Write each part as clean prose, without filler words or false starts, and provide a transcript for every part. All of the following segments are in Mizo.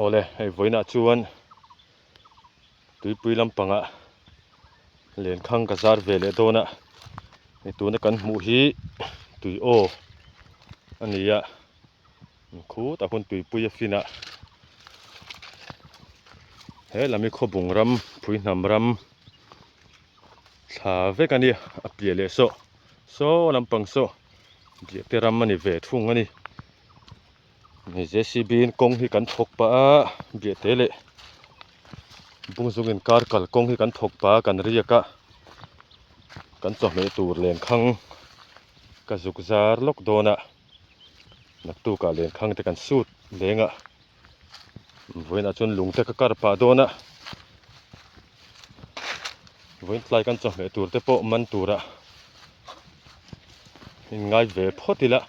Awle hei vawiinah chuan tuipui lampangah lenkhang ka zar ve leh dawn a hei tuna kan hmuh hi tui aw a ni a khutah khuan tuipui a fin a he lam hi khawbung ram phuihnam ram thla vek a ni a piah leh saw saw lampang saw biahte ram a ni ve thung a ni. Hei JCB in kawng hi kan thawk pah a biahte leh bungzung inkar kal kawng hi kan thawk pah a kan riak a kan chawhmeh tur lenkhang ka zuk zar lawk dawn a naktukah lenkhang te kan sut leng a vawiinah chuan lung te ka kar pah dawn a vawiin tlai kan chawhmeh tur te pawh man tura inngai ve phawt ila.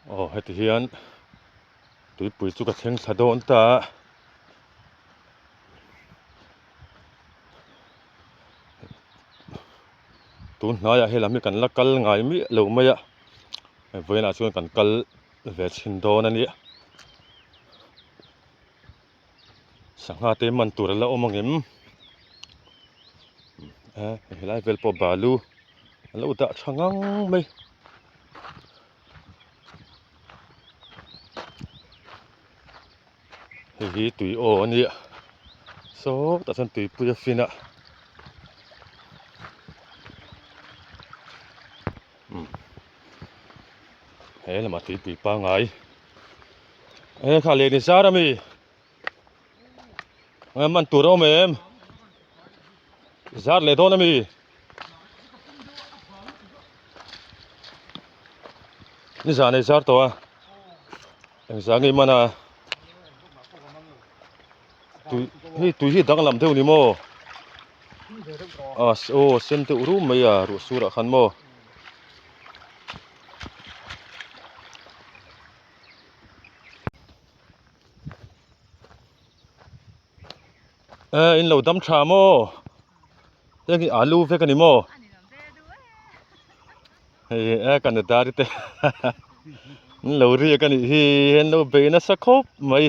Aw heti hian tuipui chu ka thleng thla dawn ta a tun hnaiah he lam hi kan la kal ngai miah lo mai a vawiinah chuan kan kal ve chhin dawn a nia sangha te man tur a la awm ang em helai vel pawh balu a lo dah tha ngang mai. Hei hi tui aw a nia sawtah chuan tuipui a fin a umm he lamah tuipui pangai e kha leh ni zar ami man tur a awm em zar leh dawn ami. Nizan ei zar tawh a engzah nge man a tui hei tui hi danglam deuh ni maw a aw sen deuh rum mai a ruah surah khan maw. E in lo dam tha maw. Heng hi alu vek a ni maw? Hei e kan dari te an lo riak a nih hi an lo bei nasa khawp mai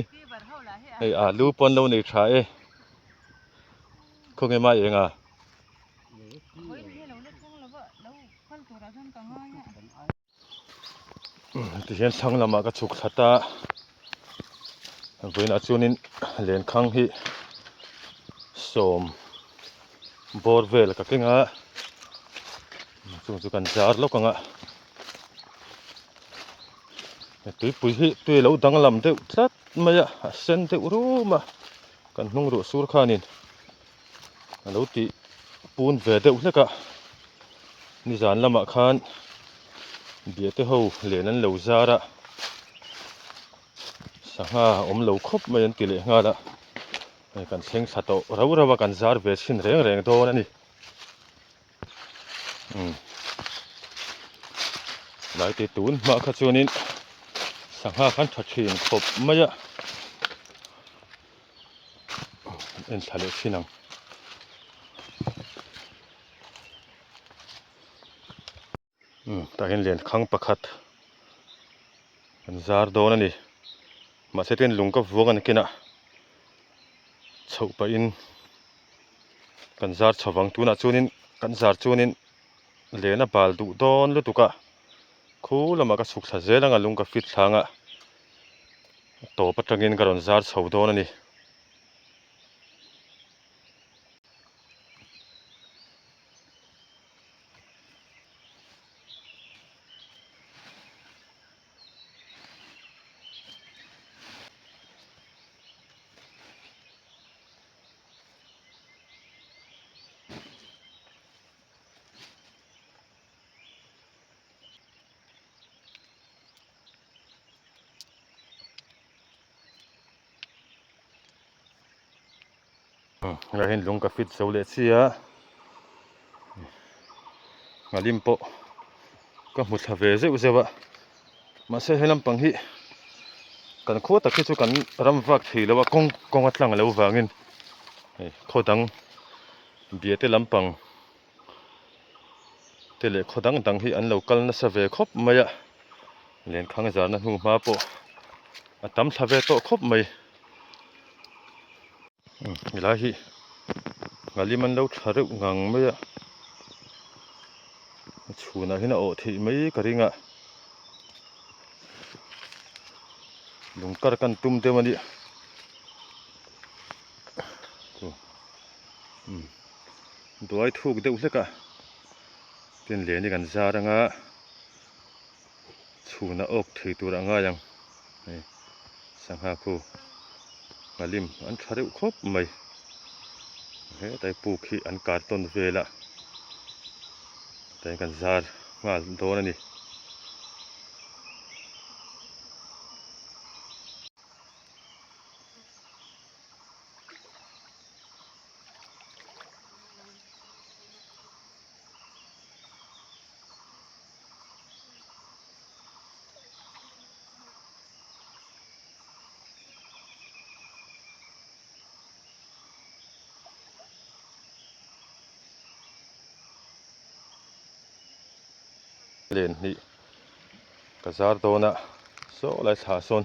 hei alu pawh an lo nei tha e khawnge mai eng a. Tihian thlang lamah ka chhuk thla ta vawiinah chuanin lenkhang hi sawm bawr vel ka keng a chung chu kan zar lawk ang a tuipui hi tui a lo danglam deuh tlat mai a a sen deuh rum a kan hnung ruah sur khanin a lo tih pun ve deuh hlek a nizan lamah khan biate ho len an lo zar a sangha awm lo khawp mai an ti leh nghal a hei kan thleng thla tawh rau rau a kan zar ve chhin reng reng dawn a ni umm lai te tun hma kha chuanin sangha khan tha thin khawp mai a. En thla leh thin ang. Umm tah hian lenkhang pakhat an zar dawn a ni. Mahse tin lung ka vuang a ni kinah chhoh pahin kan zar chho vang tunah chuanin kan zar chuanin len a bal duh dawn lutuk a khu lamah ka chhuk thla zel ang a lung ka fit thla ang a. Tawp atangin ka rawn zar chho dawn a ni. Helai hian lung ka fit zo leh chiah a nghalim pawh ka hmu thla ve zeuh zeuh a mahse he lampang hi kan khua tak hi chu kan ram vak thei lo a kawng kawng a tlang lo vangin hei khaw dang biate lampang. te leh khaw dang dang hi an lo kal nasa ve khawp mai a lenkhang zarna hnu hma pawh a tam thla ve tawh khawp mai helai hi nghalim an lo tha reuh ngang mai a chhunah hian a awh theih mai ka ring a lung kar kan tum deuh a nih Duai thuk deuh hlek a tin len hi kan zar anga chhuna awk thei tur a ngai ang hei sangha khu nghalim an tha reuh khawp mai hetlai puk hi an kar tawn vel a tlai kan zar nghal dawn a ni. Len hnih ka zar dawn a saw lai thla sawn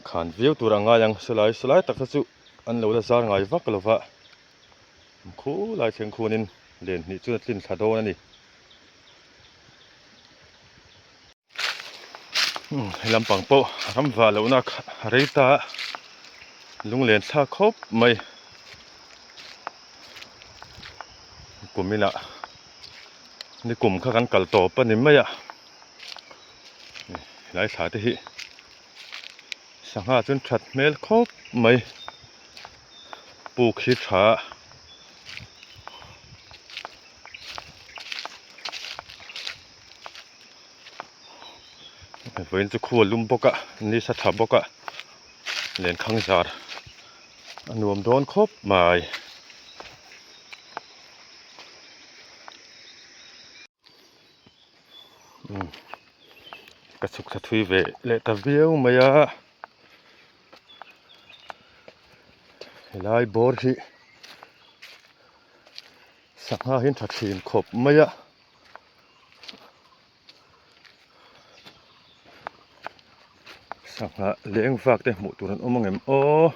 A khan viau tur a ngai ang silai silai tak te chu an lo la zar ngai vak lo va khulai thleng khunin len hnih chuan a tlin thla dawn a ni. He lampang pawh ram vah lohna a rei ta a lunglen thlak khawp mai kum inah nikum kha kan kal tawp a ni mai a. Helai thla te hi sangha chuan that hmel khawp mai puk hi tha a vawiin chu khu a lum bawk a ni sa tha bawk a lenkhang zar a nuam dawn khawp mai. Ka chhuk thla thui ve leh ta viau mai a helai bawr hi sangha hi an tha thin khawp mai a sangha leng vak te hmuh tur an awm ang em aw.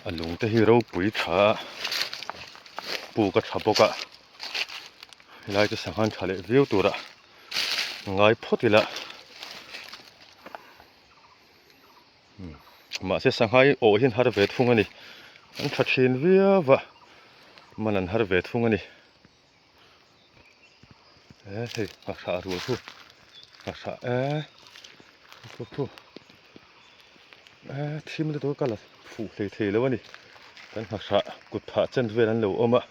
A lung te hi ropui tha a puk a tha bawk a helai chu sangha an tha leh viau tura ngai phawt ila mahse sangha hi awh hi an har ve thung a ni an tha thin viau va man an har ve thung a ni. E hei nghahrah rual khu nghahrah e khu khu e thim lutuk a ka la fuh hlei thei lo a ni kan nghahrah kut phah chen vel an lo awm a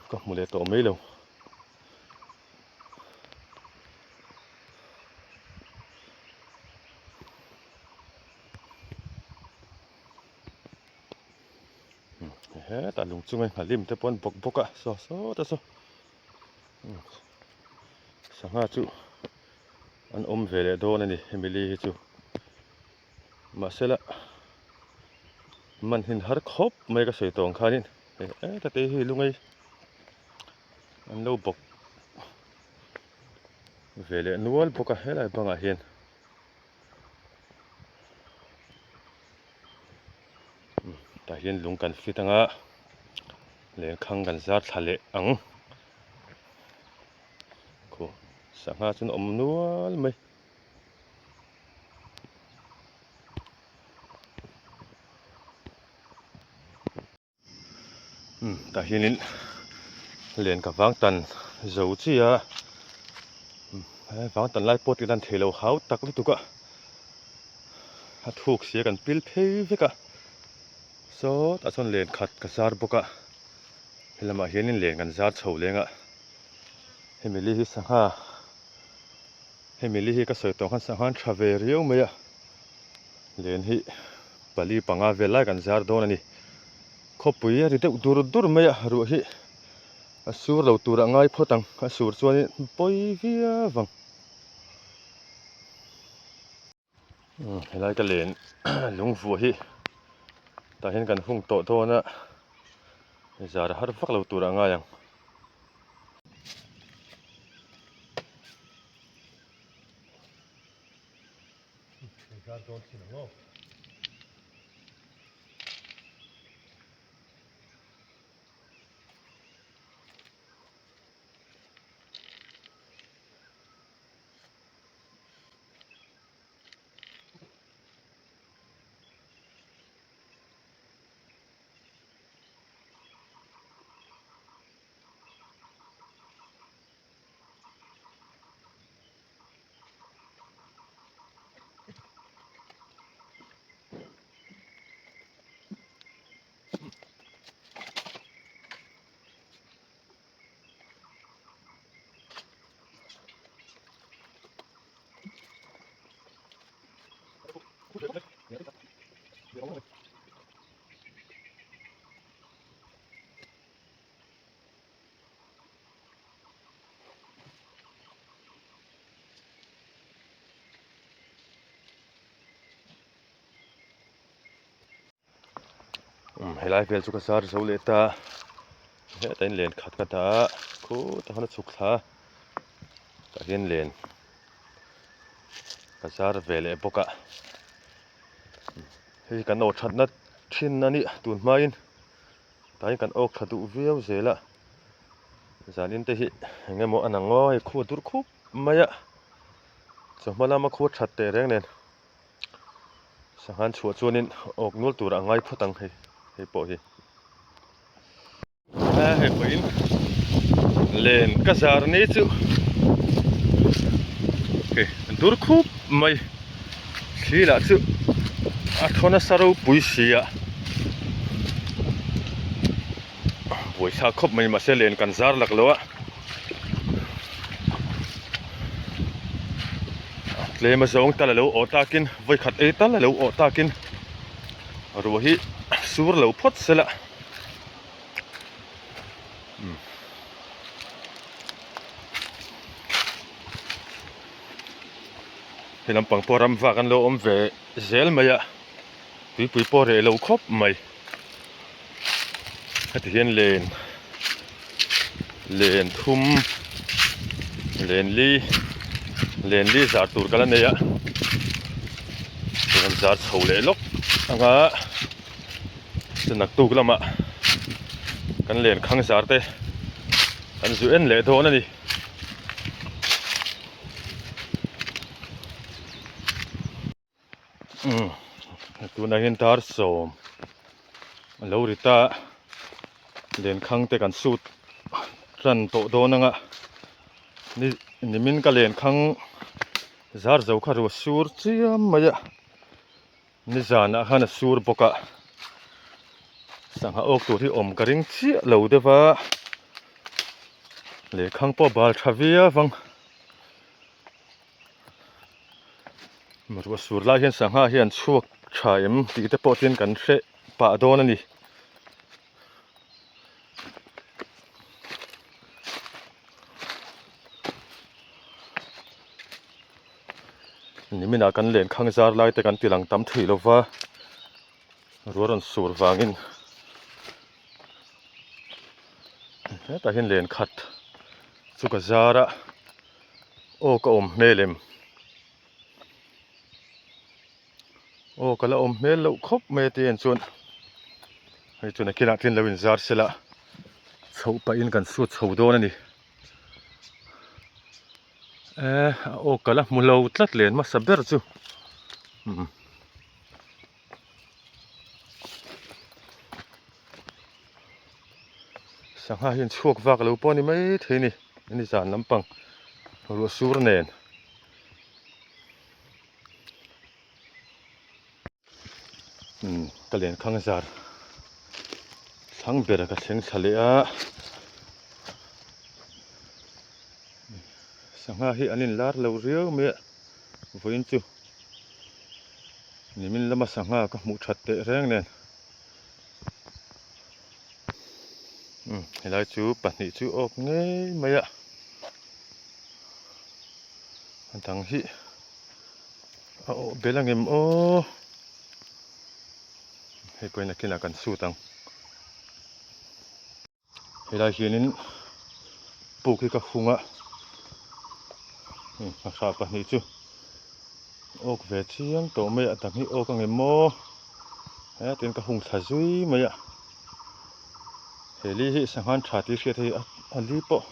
ka hmu leh tawh mai lo. Hetah lung chunga nghalim te pawh an bawk bawk a saw saw te saw sangha chu an awm ve leh dawn a ni hemi li hi chu mahsela man hin har khawp mai ka sawi tawh ang khanin heta te hi lungai an lo bawk ve leh nual bawk a helai bangah hian. Tah hian lung kan fit anga lenkhang kan zar thla leh ang khaw sangha chuan a awm nual mai. Tah hianin len ka vang tan zo chi a vang tan lai pawh tih lan theih loh hau tak lutuk a a thuk sia kan pil phei vek a sawtah chuan len khat ka zar bawk a helamah hianin len kan zar chho leng a hemi li hi sangha hemi li hi ka sawi tawh ang khan sangha an tha ve riau mai a. Len hi pali panga vel lai kan zar dawn a ni. Khawpui a ri deuh dur dur mai a, ruah hi a sur lo tur a ngai phawt ang, a sur chuanin pawi viau ang. Helai ka len lung vuah hi tah hian kan hung tawh dawn a zar a har vak lo tur a ngai ang. Helai vel chu ka zar zo leh ta hetah hian len khat ka dah a khutah khan a chhuk thla a tah hian len ka zar ve leh bawk a hei kan aw thatna thin a nih tun hmain tah hian kan awk tha duh viau zel a zanin te hi eng emaw a nang aw hei khu a dur khup mai a chawhma lama khu a that teh reng nen. Sanghan chhuah chuanin awk nual tur a ngai phawt ang hei hei pawh hi. A hei pawhin len ka zar ni chu hei an dur khup mai thli lah chu a thaw nasa ropui si a buaithlak khawp mai mahse len kan zar lak lo a. Tlem a zawng tal a lo awh takin vawikhat ei tal a lo awh takin ruah hi sur lo phawt sela he lampang pawh ram vak an lo awm ve zel mai a tuipui pawh reh lo khawp mai. Heti hian len len thum len li len li zar tur ka la nei a rawn zar chho leh lawk anga chu naktuk lamah kan len khang zar te kan zu en leh dawn a ni. Tunah hian dar sawm a lo ri ta a lenkhang te kan sut tan tawh dawn ang a ni nimin ka lenkhang zar zo kha ruah sur chiam mai a nizanah khan a sur bawk a sangha awk tur hi awm ka ring chiah lo deuh a lenkhang pawh a bal tha viau ang. Ruah sur lai hian sangha hi an chhuak tha em tih te pawh chuan kan hre pah dawn a ni. Niminah kan lenkhang zar lai te kan ti lang tam thei lova ruah rawn sur vangin hetah hian lenkhat chu ka zar a. Aw ka awm hmel em? Aw ka la awm hmel loh khawp mai a ti en chuan hei chu nakinah tlin lo inzar sela chhoh pahin kan sut chho dawn a ni. Eh aw ka la hmu lo tlat len hmasa ber chu umm. Sangha hian chhuak vak lo pawh a ni mai thei a ni ni zan lampang ruah sur nen umm ka lenkhang zar thlang ber ka thleng thla leh a sangha hi an inlar lo riau mai a vawiin chu. Nimin lama sangha ka hmuh that teh reng nen umm helai chu pahnih chu awk ngei mai a a dang hi A awh bel angem aw. Hei pawhin a kinah kan sut ang. Helai hianin puk hi ka hung a, hmasa pahnih chu awk ve chiang tawh mai a, a dang hi awk angem maw hetin ka hung thla zui mai a, he li hi sanghan tha tih hriat hei a li pawh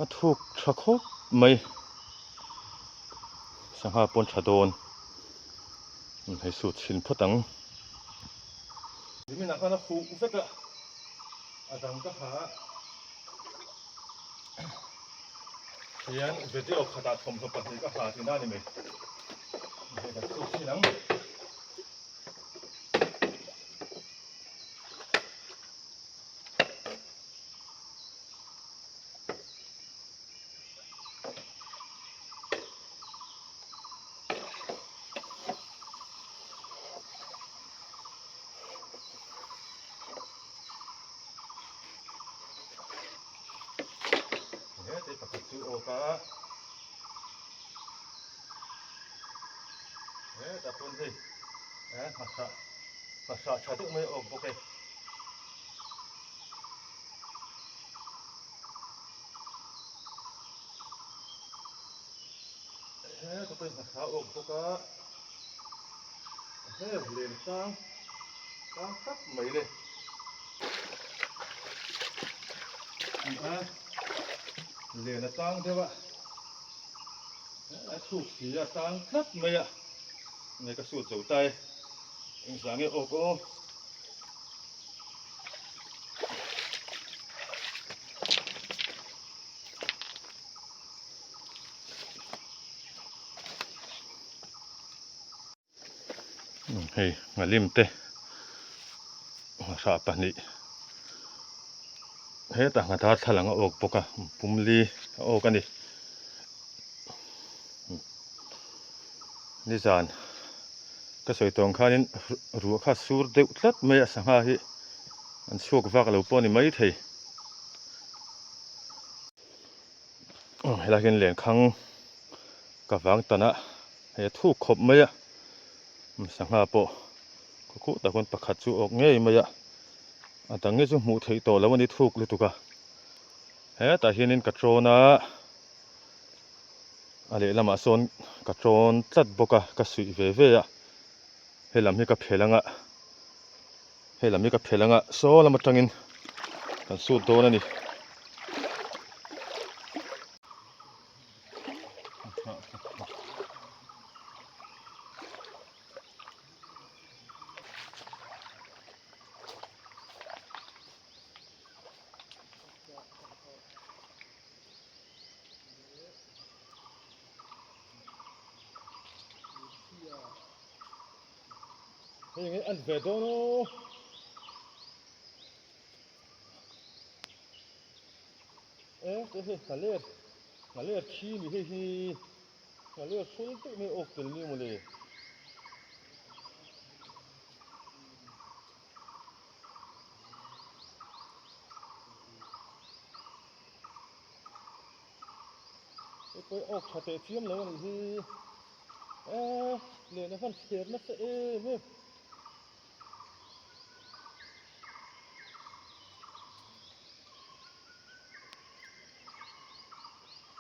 a thuk tha khawp mai, sangha pawn tha dawn hei sut chhin phawt ang. Nimin ah khan a huh vek a, a dang ka ha a. Hian video khatah thawmhnaw pahnih ka ha tihna a ni mai. Hei kan chhuk thin ang. He te pakhat chu awk a he ta pawn hei he hmasa hmasa tha deuh mai awk bawk e. He ta pawhin hmasa awk bawk a. He len tang tang tlat mai le. A len a tang deuh a, a chhuk si a tang tlat mai a, nge ka sut zo ta e, engzah nge awk aw. Hei nghalim te nghahrah pahnih hetah nghatha thlalâng a awk bawk a pumli a awk a ni nizan ka sawi tawng khanin ruah kha sur deuh tlat mai a sangha hi an chhuak vak lo pawh a ni maithei. Helai hian lenkhang ka vang tan a hei a thuk khawp mai a sangha pawh khaw khuh tak pawn pakhat chu awk ngei mai a a dang hi chu hmuh theih tawh loh a ni thuk lutuk a hetah hianin ka trawn a a lehlamah sawn ka trawn tlat bawk a ka suih ve ve a helam hi ka phel anga Hei lam hi ka phel anga saw lam atangin kan sut dawn a ni. Hei nge an ve dawn aw. E te hei nghaler nghaler thi ni hei hi nghaler hrul deuh mai awk tel ni mawle. Hei pawh hi awk tha teh chiam lo a nih hi. Eee len a van thler nasa em em.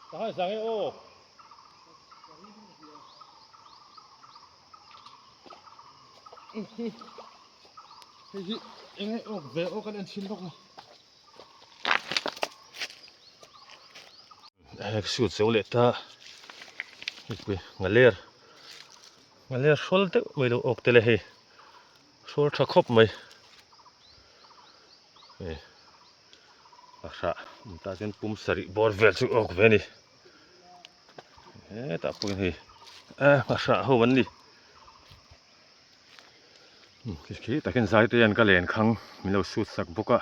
Ka han zang e aw. Hei hi eng nge awk ve aw kan en chhin lawk a. Hei ka suit zo leh ta mipui nghaler nghaler hrawl deuh mai lo awk tel e hei hrawl tha khawp mai hei a hrah awm tah chuan pum sarih bawr vel chu awk ve a ni hetah pawhin hei a hrah ho an ni khi takin zai te hian ka len khang min lo sut sak bawk a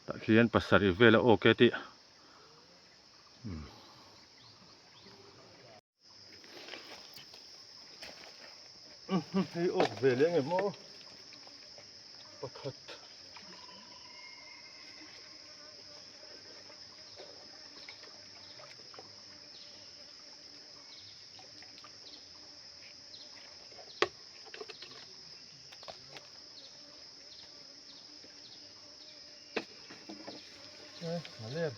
tah khian pasarih vel a awk e tih. Hei awk ve leh nge maw pakhat Nghaler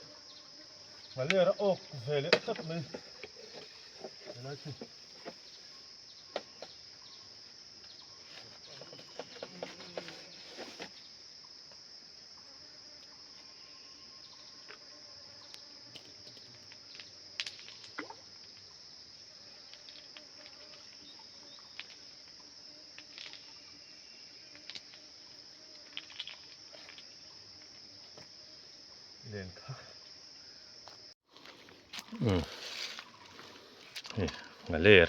nghaler a awk ve leh tlat mai helai chu. Len kha umm hei nghaler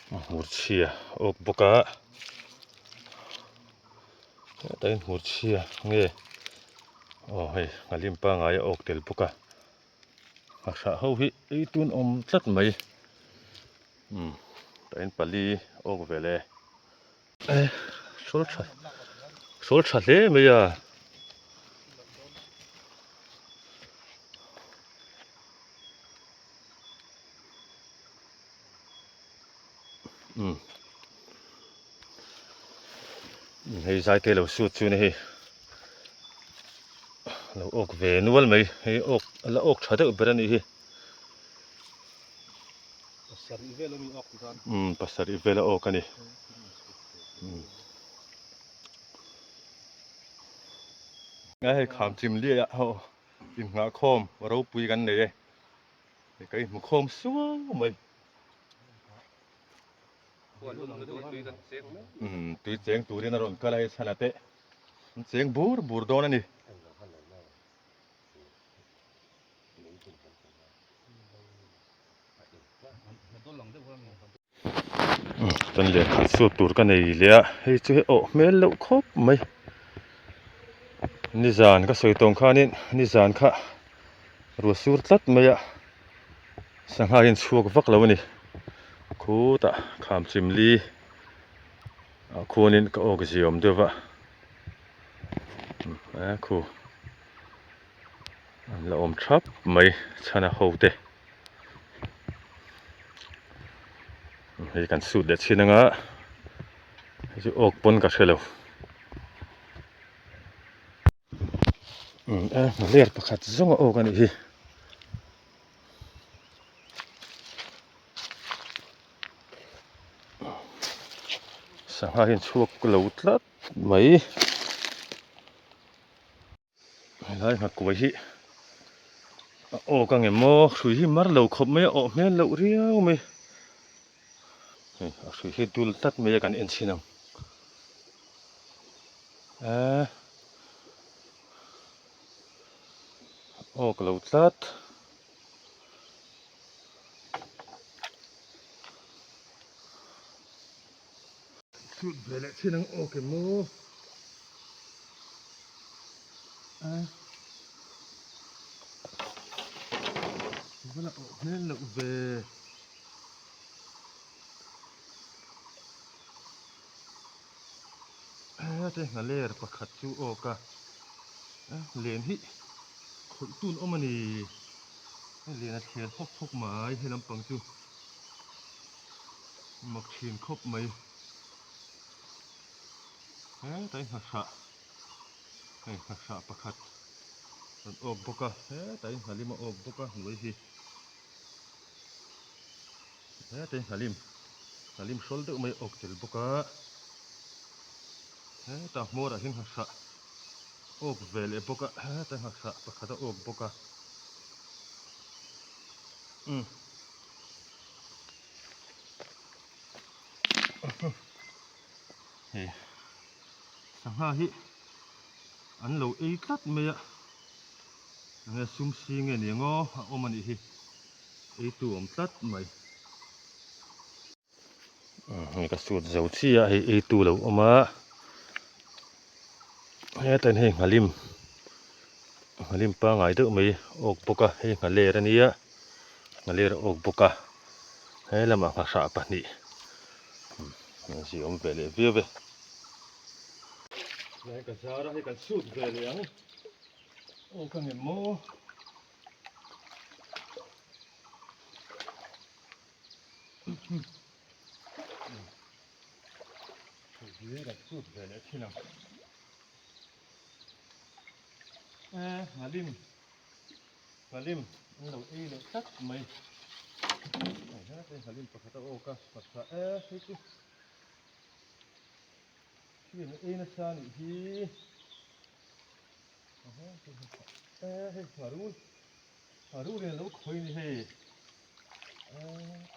hmurchhia awk bawk a hetah hian hmurchhia nge aw hei nghalim pangai a awk tel bawk a a hrah ho hi ei tun awm tlat mai umm tah hian pali awk vel e. Sawl tha sawl tha hle mai a. Umm hei zai te lo sut chu ni hei lo awk ve nual mai hei awk a la awk tha deuh ber a nih hi. Pasarih vel ami awk tikhan. Umm pasarih vel a awk a ni. Umm. Hei kham chim liai ah ho inngah khawm ropui kan nei e. Hei ka inhmu khawm suau mai. Umm tui cheng turin a rawn kal a hei chhan a teh. An cheng bur bur dawn a ni. Chuan lehkha chhuat tur ka nei leh a hei chu hei awh hmel loh khawp mai nizan ka sawi tawng khanin nizan kha ruah sur tlat mai a sangha hian chhuak vak lo a ni khutah kham chimli ah khuanin ka awk ziawm deuh va a khu. An la awm thap mai chhana ho te hei kan sut leh chhin anga hei chu awk pawn ka hrelo umm a ler pakhat zawng a awk anih hi. Sangha hian chhuak lo tlat mai. Helai nghakuai hi a awk ang em aw hrui hi mar lo khawp mai a awh hmel loh riau mai hei a hrui hi dul tlat mai a kan en chhin ang eee awk lo tlat. Chhut ve leh chin ang awk em maw? A va la awh hmel loh ve. Hete nghaler pakhat chu awk a, len hi khawih tun awm a ni. Hei len a thler hawk hawk mai he lampang chu. Mak thin khawp mai. Hetlai nghahrah hei nghahrah pakhat rawn awk bawk a hetlai nghalim a awk bawk a hnuai hi hetlai nghalim nghalim hrawl deuh mai a awk tel bawk a hetah hmawrah hian nghahrah awk ve leh bawk a hetlai nghahrah pakhat a awk bawk a umm. Hei sangha hi an lo ei tlat mai a enge sum si nge ni ang aw a awm a nih hi ei tu awm tlat mai hei ka sut zo chiah a hei ei tu lo awm a hetah hian hei nghalim nghalim pangai deuh mai awk bawk a hei nghaler a nia. Nghaler a awk bawk a he lamah nghahrah pahnih an zia awm ve leh viau e. Hei ka zar a hei kan sut ve leh ang aw ka ngem maw. Hei hi kan sut ve leh thin ang. Nghalim nghalim an lo ei leh tlat mai. Nghalim pakhat a awk a, hmasa e hei chu Thian ei nasa anih hi. E hei ngharul ngharul in alo khawi a ni hei.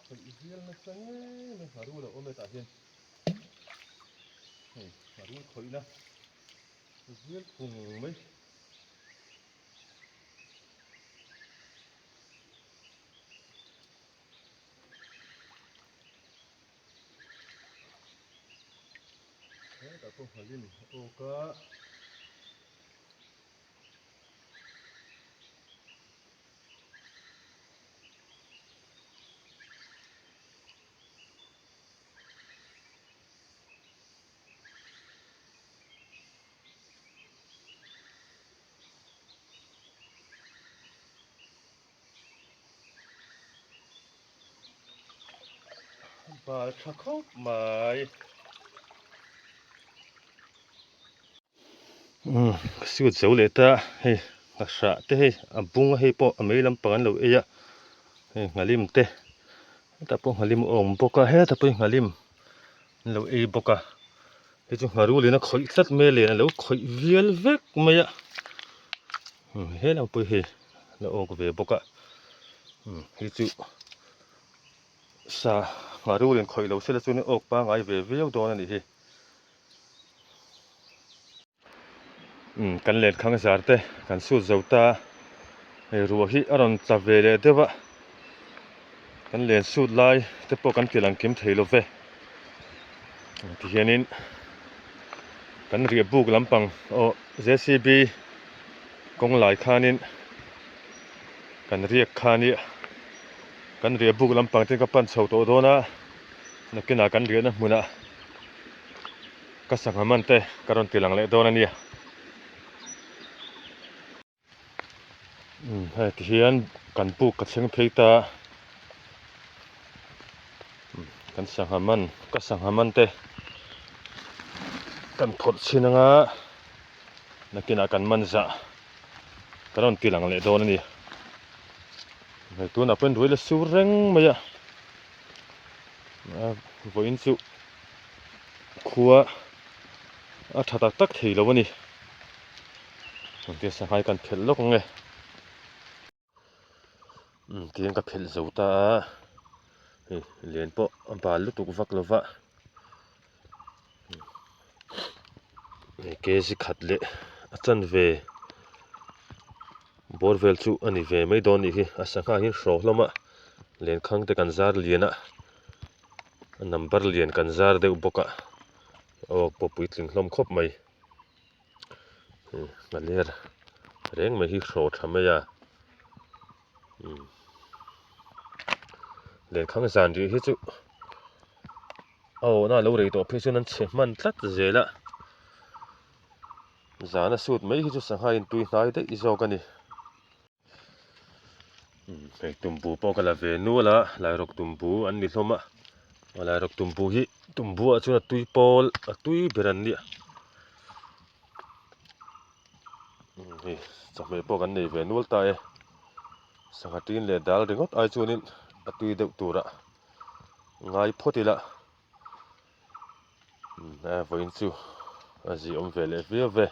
Khawih vial nasa ngei mai ngharul a awm e tah hian. Hei ngharul khawihna vial phung mai. Hetah pawh nghalin a awk a. Bal tha khawp mai. Umm ka siut zo leh ta hei nghahrah te hei a bung a hei pawh a mei lampang an lo ei a hei nghalim te hetah pawh nghalim a awm bawk a hetah pawh hi nghalim an lo ei bawk a hei chu ngharul in a khawih tlat mai a len a lo khawih vial vek mai a he lam pawh hi hei la awk ve bawk a hei chu sa ngharul in khawih lo se la chuan in awk pangai ve viau dawn a nih hi. Umm kan lenkhang zar te kan sut zo ta hei ruah hi a rawn tla ve leh deuh a kan len sut lai te pawh kan ti lang kim thei lo ve tihianin kan riah buk lampang aw J C B kawng lai khanin kan riak kha nia kan riah buk lampang te ka pan chho tawh dawn a nakinah kan riahna hmunah. Ka sangha man te ka rawn ti lang leh dawn a nia. Umm hei ti hian kan puk ka thleng phei ta umm kan sangha man ka sangha man te kan phawrh chhin anga nakinah kan man zah ka rawn ti lang leh dawn a ni. Hei tunah pawhin ruai la sur reng mai a vawiin chu. Khua a tha tak tak thei lo a ni. Engtin sanghai kan phelh lawk ang e. Umm tihian ka phelh zo ta a, hei len pawh a bal lutuk vak lo va. Hei kg khat leh a chanve bawr vel chu a ni ve mai dawn a nih hi. A sangha hi hraw hlawm a, lenkhang te kan zar lian a. A number lian kan zar deuh bawk a aw pawh puitling hlawm khawp mai a ler reng mai hi hraw tha mai a umm lenkhang zan rih hi chu a awhna a lo rei tawh phei chuan an chhe hman tlat zel a zana sut mai hi chu sangha in tui hnai daih zawk a ni. Hei tumbu pawh ka la ve nual a lairawk tumbu an ni hlawm a a lairawk tumbu hi tumbu ah chuan a tui pawl a tui ber an nia hei chawhmeh pawh kan nei ve nual ta e sangha tin leh dal ringawt ai chuanin a tui deuh turah ngai phawt ila vawiin chu a ziaawm ve leh viau ve.